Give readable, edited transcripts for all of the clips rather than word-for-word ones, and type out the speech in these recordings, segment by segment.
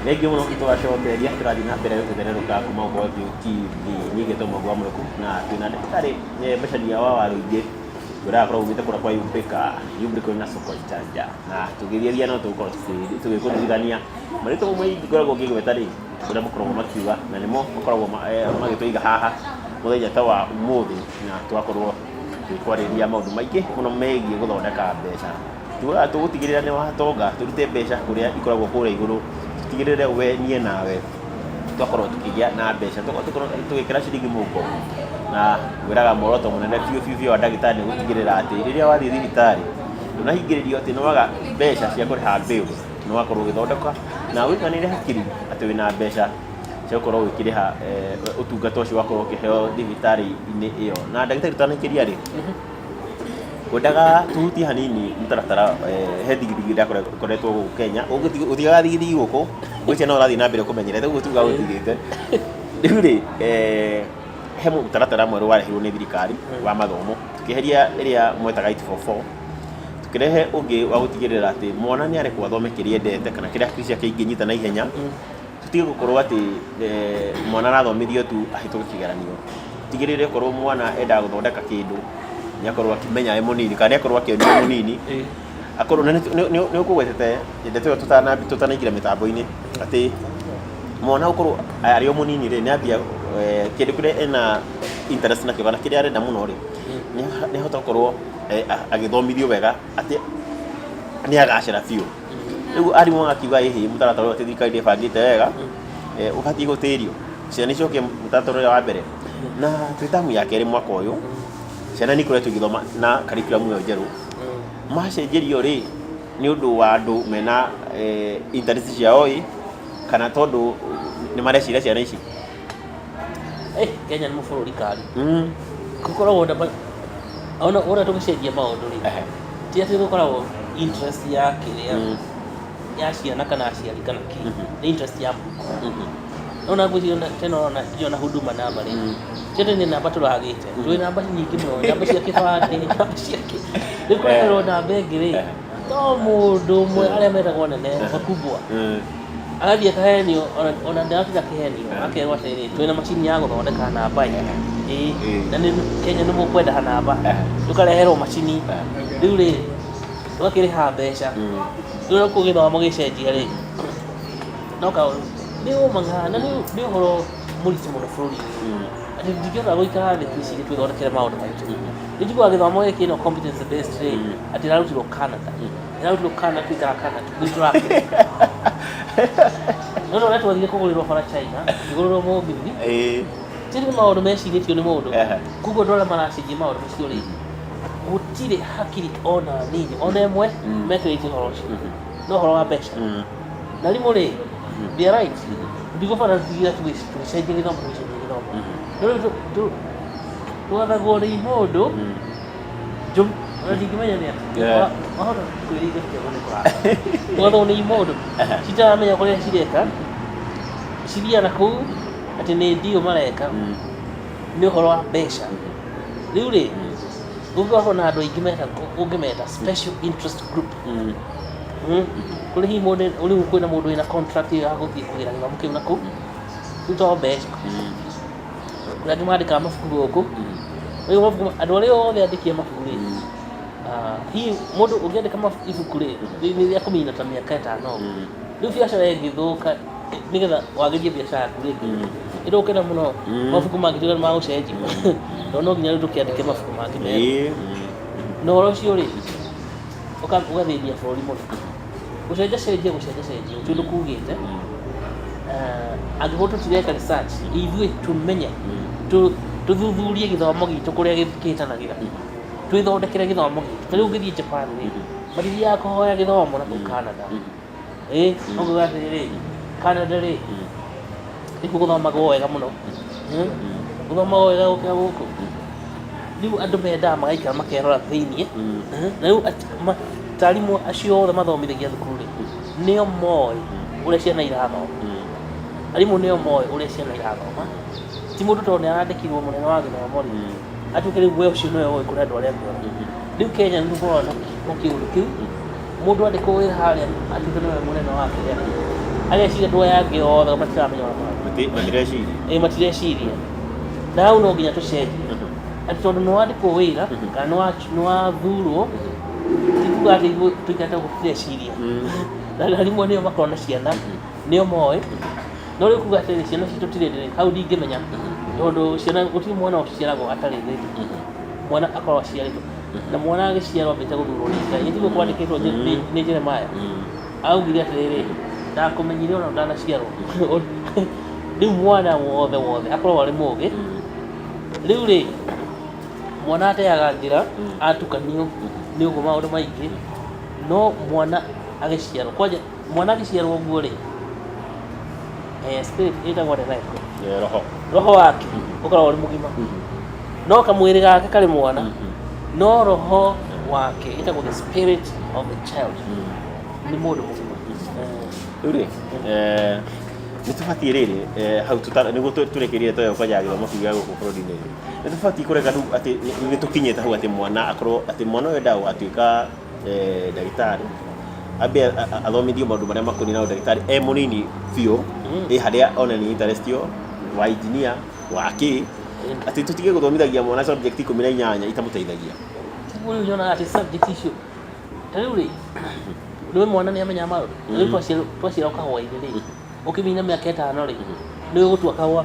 Thengiũ mũno tũgacokeria tũrathiĩ na mbere gũthererũka kuma Ũgwatio TV. Niĩ ngetwo Mwangi wa Mũrũku na twĩna ndagĩtarĩ Macharia wa Waruingĩ ũrĩa akoragwo aumĩte kũrĩa kwa Yumbĩka, Yumbĩka na Soko Chanja. Na tũgĩthiathia no tũgũkorwo tũgĩkũririkania marĩtwa mamwe ingĩkoragwo ngĩgweta rĩ, ũrĩa makoragwo makiuga na nĩmo makoragwo magĩtũiga haha mũthenya ta wa ũmũthĩ na tũgakorwo tũgĩkwarĩria maũndũ maingĩ mũno megiĩ gũthondeka mbeca. Tugaga tũgũtigĩrĩra nĩ watonga, tũrute mbeca kũrĩa ikoragwo kũrĩa igũrũ, tũtigĩrĩre we niĩ nawe twakorwo tũkĩgĩa na mbeca, tũkorwo tũgĩkĩra ciringi mũhuko. Na ngwĩraga muoroto mũnene biũ biũ biũ wa ndagĩtarĩ nĩ gũtigĩrĩra atĩ rĩrĩa wathiĩ thibitarĩ, ndũnahingĩrĩrio atĩ nĩ waga mbeca cia kũrĩha bill, nĩ wakorwo ũgĩthondeka na ũiganĩre hakiri atĩ wĩna mbeca cia gũkorwo ũgĩkĩrĩha ũtungata ũcio wakorwo ũkĩheo thibitarĩ-inĩ ĩyo. Na ndagĩtarĩ tũtanarĩkĩria rĩ, Ngwendaga tũhutie hanini mũtaratara he thigithigi ĩkoretwo gũkũ Kenya, gũtigaga thigithigi gũkũ, ngwĩciria no ũrathiĩ na mbere kũmenyerete ũguo tuga gũtigĩte. Rĩu rĩ, he mũtaratara mwerũ warehirwo nĩ thirikari wa mathomo, tũkĩeheria ĩrĩa mwetaga 8-4-4, tũkĩrehe ũngĩ wa gũtigĩrĩra atĩ mwana nĩ arekwo athome kĩrĩa endete kana kĩrĩa hakiri ciake ingĩnyita naihenya. Tũtige gũkorwo atĩ mwana arathomithio tu ahĩtũke kĩgeranio. Tigĩrĩre okorwo mwana endaga gũthondeka kĩndũ, nĩ akorwo akĩmenya e mũnini kana nĩ akorwo akĩonio e mũnini. Akorwo na nĩ ũkũgwetete ndeto ĩyo tũtanaingĩra mĩtambo-inĩ atĩ mwana gũkorwo arĩ o mũnini rĩ, nĩ ambia kĩndũ kĩrĩa ena interest nakĩo kana kĩrĩa arenda mũno rĩ, nĩ ahota gũkorwo agĩthomithio wega atĩ nĩ agacĩra biũ. Rĩu arimũ magakiuga ĩhĩ mũtaratara ũyũ atĩ thirikari ndĩbangĩte wega, ũbatiĩ gũtĩrio, ciana icoke mũtaratara ũrĩa wa mbere. Na twĩ tamu ya kerĩ mwaka ũyũ, ciana nĩ ikoretwo igĩthoma na curriculum ĩyo njerũ. Macenjerio rĩ, nĩ ũndũ wa andũ mena interest ciao ĩ, kana tondũ nĩ mareciria ciana ici? Kenya nĩ bũrũri kari. Gũkoragwo na ona ũrĩa tũgĩcenjia maũndũ rĩ, ti atĩ gũkoragwo interest ya kĩrĩa ya ciana kana aciari kana kĩ, nĩ interest ya mũhuko. Nona ngwĩciria tena ona nginya ona huduma namba rĩ, ti atĩ nĩ namba tũragĩte, twĩ namba nyingĩ mũno, namba cia kĩbandĩ, namba cia kĩ, rĩu kũreherwo namba ĩngĩ rĩ, to mũndũ ũmwe arĩa metagwo anene wakubwa agathiĩ akahenio ona ndĩratiga kĩhenio akerwo atĩrĩrĩ twĩna macini ya gũthondeka namba ĩ ĩ na nĩ Kenya nĩ mũkwenda namba tũkareherwo macini rĩu rĩ tũgakĩrĩha mbeca rĩu kũu gĩthomo gĩcenjia rĩ no kaũndũ nĩ ũmaga na nĩ ũhoro mũritũ mũno bũrũri-inĩ atĩ ndingĩhota gũikara thĩ twĩcirie twĩthondekere maũndũ maitũ. Nĩ njiguaga gĩthomo gĩkĩ no competence based rĩ atĩ ĩrarutirwo Canada. Ĩrarutirwo Canada tũikaraga Canada nĩ tũrakĩrĩ. No ũrĩa twathire kũgũrĩrwo bara China, tũkĩgũrĩrwo mũgithi. Ti nĩ maũndũ mecirĩtio nĩ mũndũ. Koguo andũ arĩa maracenjia maũndũ macio rĩ, gũtirĩ hakiri ona nini ona ĩmwe mekĩrĩte ũhoro ũcio. No ũhoro wa mbeca. Na arimũ rĩ, they are right. Ndigũbatara tũtigĩra tũgĩcenjia gĩthomo tũgĩcenjia gĩthomo. No rĩu twathagwo nĩ mũndũ njũru ona ndingĩmenya nĩ atĩa. Wahota kwĩrĩithia kĩongo nĩ kũrata. Twathagwo nĩ imũndũ citaramenya kũrĩa cireka, cithiaga na kũu atĩ nĩ ndio mareka nĩ ũhoro wa mbeca. Rĩu rĩ, gũkoragwo na andũ aingĩ metagwo ũngĩmeta special interest group. Kũrĩ hihi mũndũ rĩu kwĩna mũndũ wĩna contract ĩyo ya gũthiĩ kũgĩra gĩthomo kĩu na kũu, rĩu to mbeca. Kũrĩ angĩ mandĩkaga mabuku gũkũ, rĩu mabuku andũ arĩa othe andĩki a mabuku rĩ, hihi mũndũ ũngĩandĩka ibuku rĩ, nĩ rĩa kũmina ta mĩaka ĩtano ũguo. Rĩu biacara ĩngĩthũka nĩgetha wagĩrie biacara yaku rĩngĩ, ĩthũke na mũno, mabuku mangĩtuĩka nĩ magũcenjio, tondũ no nginya rĩu tũkĩandĩke mabuku mangĩ merũ. Na ũhoro ũcio rĩ, ũgathĩnia bũrũri mũno. Gũcenjacenjia gũcenjacenjia gũtirĩ ũndũ kugĩte, angĩkorwo tũtireka research ithuĩ tũmenye tũthuthurie gĩthomo gitũ kũrĩa kĩhĩtanagĩra, twĩthondekere gĩthomo gitũ. Ta rĩu ũngĩthiĩ Japan rĩ, matithiaga kũhoya gĩthomo na kũu Canada. Ĩ, ũngĩuga atĩrĩrĩ, Canada rĩ, nĩkuo gũthomagwo wega mũno, gũthomagwo wega gũkĩra gũkũ. Rĩu andũ mendaga magaikara makerora thĩiniĩ, na rĩu ta arimũ acio othe mathomithagia thukuru rĩ, nĩo moĩ ũrĩa ciana irathoma. Arimũ nĩo moĩ ũrĩa ciana irathoma. Ti mũndũ tondũ nĩ arandĩkirwo mũnene wa gĩthomo rĩ, atuĩke rĩu we ũcio nĩwe ũĩ kũrĩ andũ arĩa angĩ othe. Rĩu Kenya nĩ tũkoragwo na kĩũndũ kĩu, mũndũ andĩkwo wĩra harĩa atuĩke nĩwe mũnene wa kĩrĩa. Ageciria andũ aya angĩ othe matiramenya ũrĩa marauga. Matireciria. Ĩ, matireciria. Na hau no nginya tũcenjie, atĩ tondũ nĩ wandĩkwo wĩra kana nĩ wathurwo, ti kuga atĩ ithuĩ tũikarĩte gũkũ tũtireciria. Na rĩmwe nĩo makoragwo na ciana, nĩo moĩ. No rĩu kuga atĩrĩrĩ, ciana citũ ti ready rĩ, hau ndingĩmenya, tondũ ciana, gũtirĩ mwana ũciaragwo atarĩ ready. Mwana akoragwo aciarĩtwo, na mwana agĩciarwo ambĩte gũthurwo nĩ Ngai. Tiguo kwandĩkĩtwo nĩ Jeremiah? Augire atĩrĩrĩ, "Ndakũmenyire ona ũtanaciarwo." Rĩu mwana wothe wothe akoragwo arĩ mũgĩ. Rĩu rĩ, mwana ateaga njĩra atukanio nĩ ũguo maũndũ maingĩ. No mwana agĩciarwo, kwanja mwana agĩciarwo ũguo rĩ, spirit ĩtagwo atĩa na Gĩkũyũ? Roho. Roho wake ũkoragwo ũrĩ mũgima, no kamwĩrĩ gake karĩ mwana, no roho wake ĩtagwo the spirit of the child, nĩ mũndũ mũgima. Rĩu rĩ, nĩ tũbatiĩ rĩrĩ, hau nĩguo tũrĩkĩrie toyo kwanja gĩthomo kĩu gĩa gũkũ bũrũri-inĩ rĩ, nĩ tũbatiĩ kũreka rĩu atĩ nĩ tũkinyĩte hau atĩ mwana akorwo atĩ mwana ũyũ endaga gũgatuĩka ndagĩtarĩ, ambe athomithio maũndũ marĩa makoniĩ na ũndagĩtarĩ e mũnini biũ, ĩ harĩa ona nĩ interest yo wa engineer wa kĩ, atĩ tũtige gũthomithagia mwana subject 18 itamũteithagia. Tiguo rĩu nyonaga atĩ subject icio, ta rĩu rĩ, nĩwe mwana nĩ amenyaga maũndũ. Rĩu twaciarwo kahũa-inĩ rĩ, ũkĩmina mĩaka 5 rĩ, nĩ ũgũtua kahũa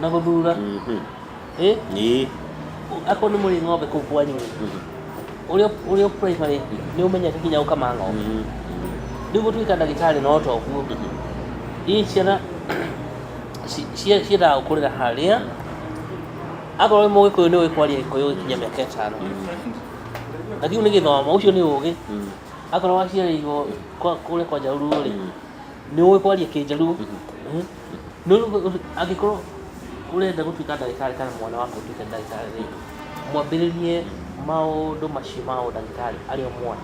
na gũthura. Ĩ? Akorwo nĩ mũrĩ ng'ombe kũu kwanyu rĩ, ũrĩ o primary nĩ ũmenyete nginya gũkama ng'ombe. Rĩu gũtuĩka ndagĩtarĩ no toguo. Ĩ ciana ciendaga gũkũrĩra harĩa, akorwo wĩ Mũgĩkũyũ nĩ ũĩ kwaria Gĩkũyũ ũgĩkinyia mĩaka 5. Na kĩu nĩ gĩthomo, ũcio nĩ ũgĩ. Akorwo waciarĩirwo kũrĩa kwa Njaruo rĩ, nĩ ũĩ kwaria Kĩnjaruo. Angĩkorwo ũrenda gũtuĩka ndagĩtarĩ kana mwana waku atuĩke ndagĩtarĩ rĩ, mwambĩrĩrie maũndũ macio ma ũndagĩtarĩ arĩ o mwana.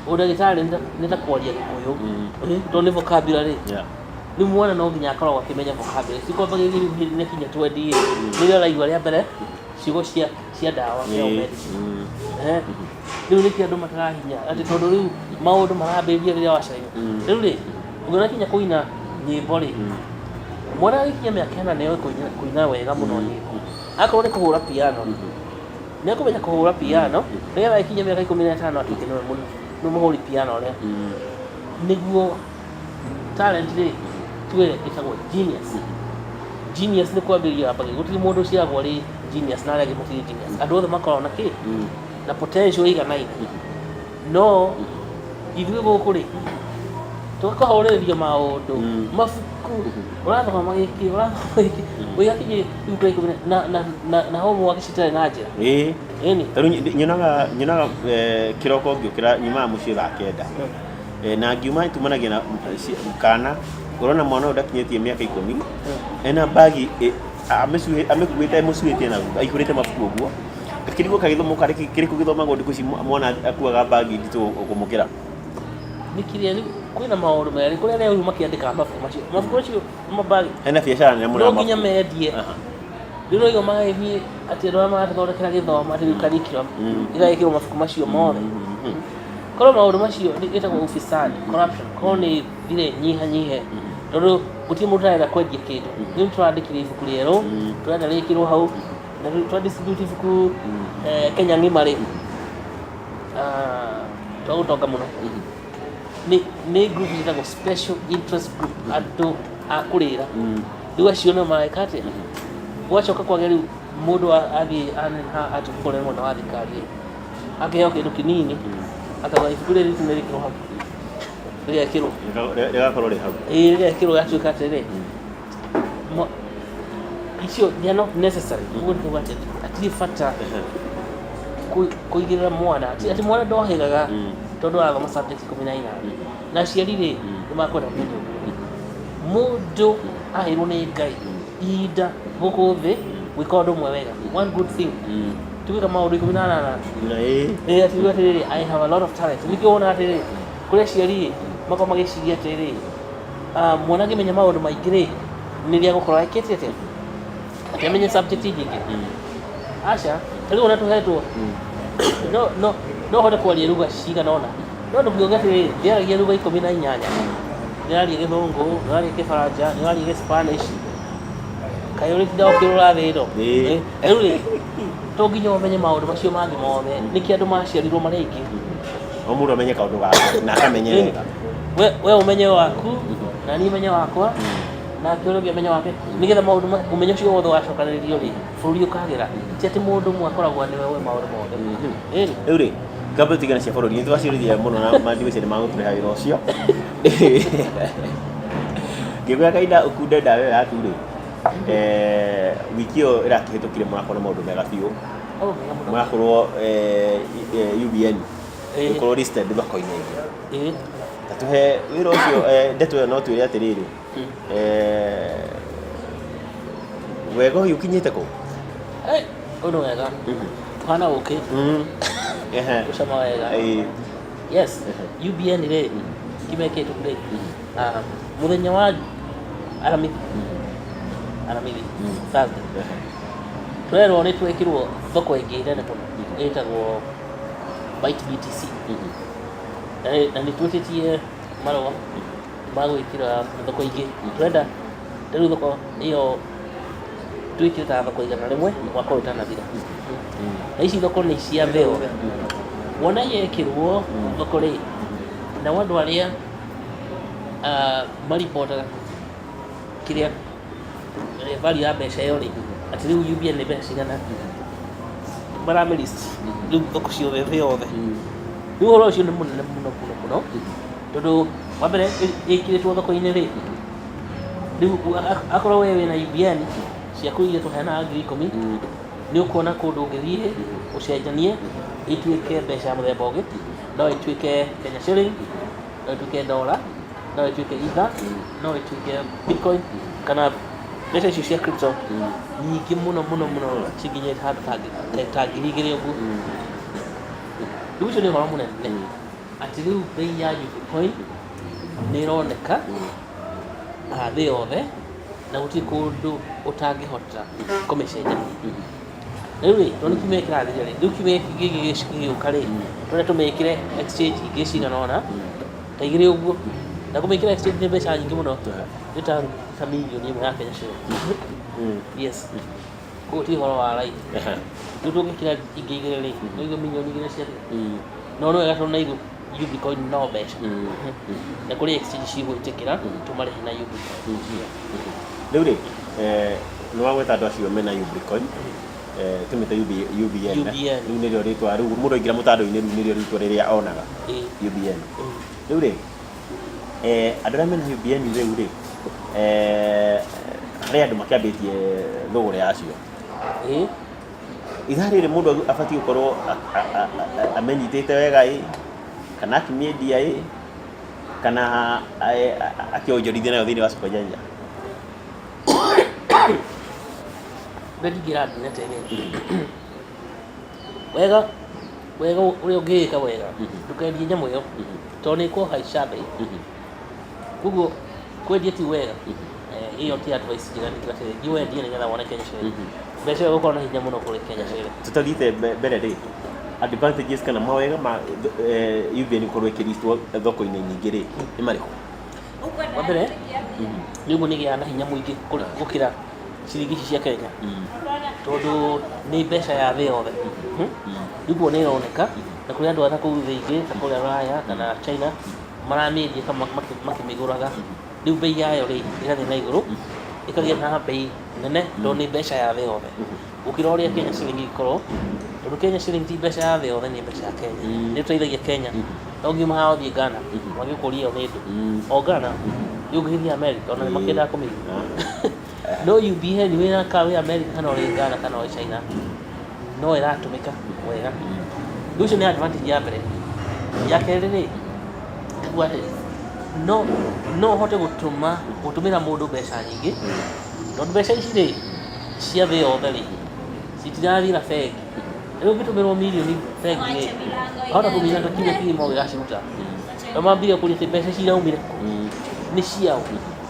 Ũndagĩtarĩ nĩ ta kwaria Gĩkũyũ, tondũ nĩ vocabulary. Rĩu mwana no nginya akoragwo akĩmenya vocabulary. Ti kwambagĩrĩria rĩu hĩndĩ nĩ kinya twendi rĩ, nĩrĩo araigua rĩa mbere ciugo cia ndawa cia medicine. Rĩu nĩkĩo andũ matarahinya, atĩ tondũ rĩu maũndũ marambĩrĩria rĩrĩa waciarirwo. Rĩu rĩ, ũngĩona kinya kũina nyĩmbo rĩ, mwana agĩkinya mĩaka 4 nĩoĩ kũina wega mũno nyĩmbo. Akorwo nĩ kũhũra piano, nĩ akũmenya kũhũra piano, nĩgetha agĩkinya mĩaka 15 atuĩke nĩwe nĩwe mũhũri piano ũrĩa. Nĩguo talent rĩ, tuge ĩtagwo genius. Genius nĩ kwambĩrĩria wambagia, gũtirĩ mũndũ ũciaragwo arĩ genius na arĩa angĩ matirĩ genius. Andũ othe makoragwo na kĩ? Na potential ĩiganaine. No ithuĩ gũkũ rĩ, tũgakahũrĩrĩria maũndũ, mabuku, ũrathoma gĩkĩ, ũrathoma gĩkĩ, ũgĩgakinyia ibuku rĩa ikũmi na homework citarĩ na njĩra. Ĩni. Ta rĩu nyonaga kĩroko ngĩũkĩra nyumaga mũciĩ thaa 9. Na ngiuma tumanagia na kana ũrona mwana ũyũ ndakinyĩtie mĩaka 10 ena bagi amĩkuĩte ĩmũcuĩtie na thutha aihũrĩte mabuku ũguo, ngakĩrigwo kagĩthomo karĩ kĩrĩkũ gĩthomagwo thikũ ici mwana akuaga bagi nditũ kũmũkĩra. Nĩ kĩrĩa rĩu kwĩna maũndũ merĩ, kũrĩ arĩa rĩu makĩandĩkaga mabuku macio, mabuku macio mabagi Hena biacara nene mũno no ya nginya mabuku. mendie. Rĩu no igua magagĩthiĩ atĩ andũ arĩa maratũthondekera gĩthomo atĩ rĩu curriculum ĩgagĩkĩrwo mabuku macio mothe. Korwo maũndũ macio ĩtagwo ufisadi, corruption, korwo nĩ thire nyihanyihe, tondũ gũtirĩ mũndũ ũtarenda kwendia kĩndũ. Rĩu tũrandĩkire ibuku rĩerũ, tũrenda rĩkĩrwo hau, na rĩu twa distribute ibuku Kenya ng'ima rĩ, twagũtonga mũno. Nĩ group ciĩtagwo special interest group, andũ a kũrĩra. Rĩu acio nĩo mareka atĩa? Gwacoka kwagĩa rĩu mũndũ athiĩ aneneha atuĩka korwo nĩ mwana wa thirikari rĩ, akĩheo kĩndũ kĩnini, akauga ibuku rĩrĩ rĩu nĩrĩkĩrwo hau, rĩgekĩrwo. Rĩgakorwo rĩ hau. Ĩĩ, rĩgekĩrwo gatuĩka atĩrĩrĩ, icio they are not necessary. Ũguo nĩ kuga atĩ hatirĩ bata kũigĩrĩra mwana atĩ mwana ndohĩgaga tondũ arathoma subject 18. Na aciari rĩ, nĩ makwenda kũmenya ũguo. Mũndũ aheirwo nĩ Ngai ihinda gũkũ thĩ gwĩka ũndũ ũmwe wega, one good thing, ti gwĩka maũndũ 18. Na ĩĩ. Ĩĩ, ati uga atĩrĩrĩ, "I have a lot of talent." Nĩkĩo wonaga atĩrĩrĩ, kũrĩ aciari rĩ, makoragwo magĩciria atĩrĩrĩ, mwana angĩmenya maũndũ maingĩ rĩ, nĩrĩo egũkorwo ekĩte atĩa, atĩ amenye subject nyingĩ. Aca, ta rĩu ona tũhetwo, no no hote kwaria lugha cigana ũna, no ndũkiuge atĩrĩrĩ, ndĩaragia lugha 18. Nĩ ũraria Gĩthũngũ, nĩ ũraria Kĩbaranja, nĩ ũraria Gĩspanish. Kaĩ ũrĩtinda ũkĩrũra thĩ ĩno? Ĩĩ. Rĩu rĩ, to nginya ũmenye maũndũ macio mangĩ mothe. Nĩkĩ andũ maciarirwo marĩ aingĩ? O mũndũ amenye kaũndũ gake na akamenye wega. We ũmenye waku na niĩ menye wakwa nake ũrĩa ũngĩ amenye wake, nĩgetha maũndũ ũmenyo ũcio wothe wacokanĩrĩrio rĩ, bũrũri ũkagĩra. Ti atĩ mũndũ ũmwe akoragwo nĩwe ũĩ maũndũ mothe. Ĩni. Rĩu rĩ, kamba tigana cia bũrũri nĩ twaciũrithia mũno na mandigwĩciria nĩ magũtũrĩha wĩra ũcio. Ngĩkwĩra kahinda ũkunde ndawa ĩyo yaku rĩ, wiki ĩyo ĩrakĩhĩtũkire mũrakorwo na maũndũ mega biũ. Oh, mega mũno. Mũrakorwo UBN gũkorwo listed thoko-inĩ ĩngĩ. Ta tũhe wĩra ũcio, ndeto ĩyo no twĩre atĩrĩrĩ, wega ũyũ ũkinyĩte kũ? Ũyũ nĩ wega. Ũhana ũkĩ. Ũcama wega. Yes, UBN rĩ, kiumia kĩhĩtũku rĩ, mũthenya wa Aramithi, Aramithi, Thursday, tũrerwo nĩ twekĩrwo thoko ĩngĩ nene mũno ĩtagwo Byte BTC. Na nĩ twĩtĩtie marũa ma gwĩkĩra thoko ingĩ. Tũrenda rĩu thoko ĩyo twĩkĩre ta thoko 100 mwaka ũyũ ũtanathira. Na ici thoko nĩ cia thĩ yothe. Wona yekĩrwo thoko rĩ, nao andũ arĩa maripotaga kĩrĩa value ya mbeca ĩyo rĩ, atĩ rĩu UBN nĩ mbeca cigana, maramĩ list rĩu thoko ciothe thĩ yothe. Rĩu ũhoro ũcio nĩ mũnene mũno mũno mũno, tondũ wa mbere ĩkĩrĩtwo thoko-inĩ rĩ, rĩu akorwo we wĩna UBN ciaku iria tũheanaga 10,000, nĩ ũkuona kũndũ ũngĩthiĩ ũcenjanie ituĩke mbeca ya mũthemba ũngĩ, no ĩtuĩke Kenya shilling, no ĩtuĩke dollar, no ĩtuĩke ether, no ĩtuĩke bitcoin, kana mbeca icio cia crypto nyingĩ mũno mũno mũno cikinyĩte handũ ta 2,000 ũguo. Rĩu ũcio nĩ ũhoro mũnene atĩ rĩu bei ya Bitcoin nĩ ĩroneka thĩ yothe na gũtirĩ kũndũ ũtangĩhota kũmĩcenjania. Rĩu rĩ, tondũ nĩ kiumia kĩrathira rĩ, rĩu kiumia gĩkĩ gĩgĩũka rĩ, tũrenda tũmĩkĩre exchange ingĩ cigana ũna ta igĩrĩ ũguo, na kũmĩkĩra exchange nĩ mbeca nyingĩ mũno, nĩ ta mirioni 1 ya Kenya shilling. Yes, koguo ti ũhoro wa raithi. Rĩu tũngĩkĩra ingĩ igĩrĩ rĩ, no igue mirioni 2 ciathira. No nĩ wega tondũ na ithuĩ Ubicoin no mbeca, na kũrĩ exchange cigwĩtĩkĩra tũmarĩhe na Ubicoin. Rĩu rĩ, nĩ wagweta andũ acio mena Ubricoin, tũmĩte UBN. UBN. Rĩu nĩrĩo rĩtwa rĩu mũndũ aingĩra mũtandao-inĩ, rĩu nĩrĩo rĩtwa rĩrĩa onaga. UBN. Rĩu rĩ, andũ arĩa mena UBN rĩu rĩ, harĩ andũ makĩambĩtie thũgũrĩ yacio. Ithaa rĩrĩ mũndũ abatiĩ gũkorwo amenyitĩte wega ĩ, kana akĩmĩendia ĩ, kana akĩonjorithia nayo thĩinĩ wa soko janja? Ũrĩa ndingĩra andũ nĩ atĩrĩrĩ, wega wega ũrĩa ũngĩĩka wega, ndũkendie nyamũ ĩyo tondũ nĩ ĩkũhaica bei. Koguo kwendia ti wega. Ĩyo ti advice njega, nĩ atĩrĩrĩ, thiĩ wendie nĩgetha wone Kenya shilling. Mbeca ĩyo ĩgũkorwo na hinya mũno kũrĩ Kenya shilling. Tũtathiĩte mbere rĩ, advantages kana mawega ma UBN gũkorwo ĩkĩlistwo thoko-inĩ nyingĩ rĩ, nĩ marĩkũ? Wa mbere nĩ ũguo nĩ ĩgĩaga na hinya mũingĩ gũkĩra ciringi ici cia Kenya, tondũ nĩ mbeca ya thĩ yothe. Rĩu ũguo nĩ ĩroneka na kũrĩ andũ a nakũu thĩ ingĩ ta kũrĩa Rũraya kana China maramĩendia makĩmĩgũraga. Rĩu bei yayo rĩ ĩgathiĩ na igũrũ, ĩkagĩa na bei nene tondũ nĩ mbeca ya thĩ yothe gũkĩra ũrĩa Kenya shilling ĩngĩkorwo, tondũ Kenya shilling ti mbeca ya thĩ yothe, nĩ mbeca ya Kenya, nĩ ĩteithagia Kenya. No ũngiuma haha ũthiĩ Ghana mangĩkũria ĩyo nĩ ndũ o Ghana, rĩu ũngĩgĩthiĩ America ona nĩ makĩendaga kũmĩigua. No UBN wĩna ka wĩ America kana ũrĩ Ghana kana ũrĩ China no ĩratũmĩka wega. Rĩu ũcio nĩ advantage ya mbere. Ya kerĩ rĩ, nĩkuga atĩrĩ, no ũhote gũtũma gũtũmĩra mũndũ mbeca nyingĩ, tondũ mbeca ici rĩ cia thĩ yothe rĩ citirathira bengi. Rĩu ũngĩtũmĩrwo mirioni bengi rĩ, wahota kũmina ta kiumia kĩgima ũgĩgaciruta. Na mambire kũria atĩ mbeca ici iraumire kũ, nĩ ciaũ,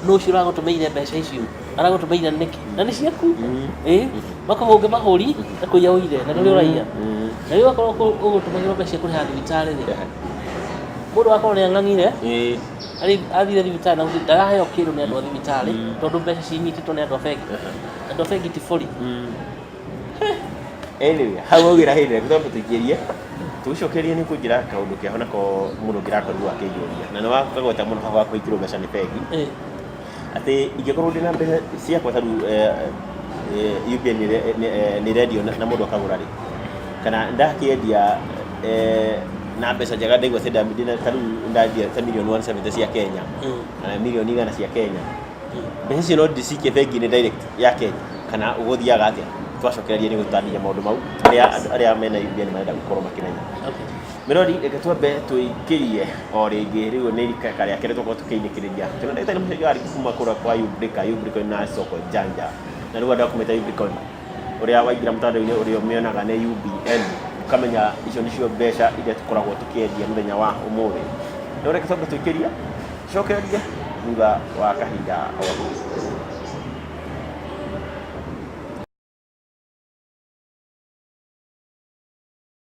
nũ ũcio ũragũtũmĩire mbeca icio, aragũtũmĩire nĩkĩ, na nĩ ciaku. Ĩ makahũnge mahũri na kũiya ũire na ndũrĩ ũraiya. Na rĩu akorwo ũgũtũmagĩrwo mbeca cia kũrĩha thibitarĩ rĩ, Mũndũ akorwo nĩ ang'ang'ire, athire thibitarĩ na gũtirĩ, ndaraheo kĩndũ nĩ andũ a thibitarĩ tondũ mbeca cinyitĩtwo nĩ andũ a bengi. Andũ a bengi ti bori. Anyway, hau waugĩra hĩndĩ ĩrĩa tũtambe tũingĩrie tũgĩcokerie nĩ kũnjĩra kaũndũ keho nako mũndũ ũngĩrakorirwo akĩnjũria na nĩ wakagweta mũno hau hakũhingĩrwo mbeca nĩ bengi, atĩ ingĩkorwo ndĩna mbeca ciakwa ta rĩu UBN nĩ ĩrendio na mũndũ akagũra rĩ, kana ndakĩendia na mbeca njega, ndaigua ndĩna ta rĩu ndandia ta mirioni 170 cia Kenya kana mirioni 100 cia Kenya, mbeca icio no ndĩcikie bengi-inĩ direct ya Kenya kana ũgũthiaga atĩa? Twacokereria nĩ gũtarĩria maũndũ mau arĩa andũ arĩa mena UBN marenda gũkorwo makĩmenya. Mĩrori, reke twambe tũingĩrie o rĩngĩ. Rĩu nĩ rika rĩa kerĩ tũkorwo tũkĩinĩkĩrĩria. Twĩna ndagĩtarĩ Mũcengi wa kuma kũrĩa kwa Ubrica, Ubrica na soko janja, na rĩu andũ a kũmĩta Ubricon, ũrĩa waingĩra mũtandao-inĩ ũrĩa ũmĩonaga nĩ UBN, ũkamenya icio nĩcio mbeca iria tũkoragwo tũkĩendia mũthenya wa ũmũthĩ. No reke twambe tũikĩrie, tũcokererie thutha wa kahinda o gakuhĩ.